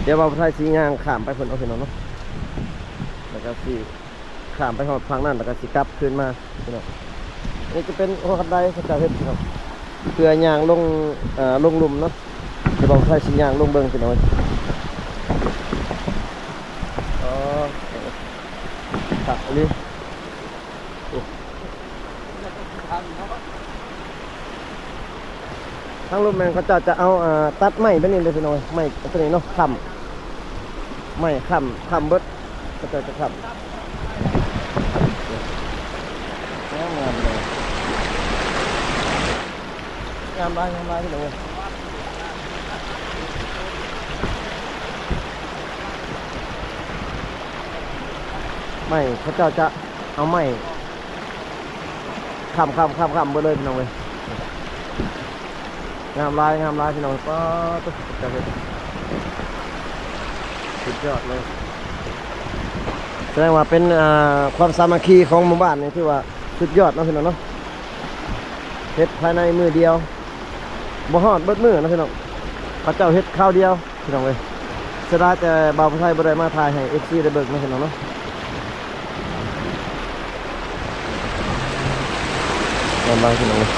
ດຽວບ່າວໄທຊິຍ່າງຂ້າມໄປພຸ້ນເນາະ ພີ່ນ້ອງເນາະ ແລ້ວກໍຊິຂ້າມໄປຮອດຝັ່ງນັ້ນ ແລ້ວກໍຊິກັບຄືນມາ ພີ່ນ້ອງ. ອັນນີ້ຈະເປັນຫົວຄັນໄດເຂົາເຈົ້າເຮັດ ພີ່ນ້ອງ ເພື່ອຍ່າງລົງ ເອີ ລົງລຸ່ມເນາະ. ດຽວບ່າວໄທຊິຍ່າງລົງເບິ່ງ ພີ່ນ້ອງ. ອໍ ຄັກອີ່ຫຼີ. ໂອ້ ທາງລຸ່ມແມ່ນເຂົາເຈົ້າຈະເອົາ ເອີ ຕັດໄມ້ແບບນີ້ເລີຍ ພີ່ນ້ອງເອີຍ. ໄມ້ຕົວນີ້ເນາະ ຄ້ຳ ໄມ້ຄ້ຳ ຄ້ຳເບິດ ເຂົາເຈົ້າຈະຄ້ຳ. ງາມໆ ພີ່ນ້ອງ ງາມຫຼາຍ ງາມຫຼາຍ ພີ່ນ້ອງເອີຍ. ໄມ້ເຂົາເຈົ້າຈະເອົາໄມ້ ຄ້ຳໆໆໆ ເບິດເລີຍ ພີ່ນ້ອງເອີຍ. ງາມຫຼາຍ ງາມຫຼາຍ ພີ່ນ້ອງ. ປາດໂທ້ ເຂົາເຈົ້າເຮັດສຸດຍອດເລີຍ. ສະແດງວ່າເປັນ ເອີ ຄວາມສາມັກຄີຂອງໝູ່ບ້ານນີ້ ຖືວ່າສຸດຍອດເນາະ ພີ່ນ້ອງເນາະ. ເຮັດພາຍໃນມື້ດຽວ ບໍ່ຮອດເບິດມື້ເນາະ ພີ່ນ້ອງ. ເຂົາເຈົ້າເຮັດຄາວດຽວ ພີ່ນ້ອງເອີຍ. ເສຍດາຍແຕ່ບ່າວຜູ້ໄທບໍ່ໄດ້ມາຖ່າຍໃຫ້ເອັຟຊີໄດ້ເບິ່ງເນາະ ພີ່ນ້ອງເນາະ. ງາມຫຼາຍ ພີ່ນ້ອງເອີຍ.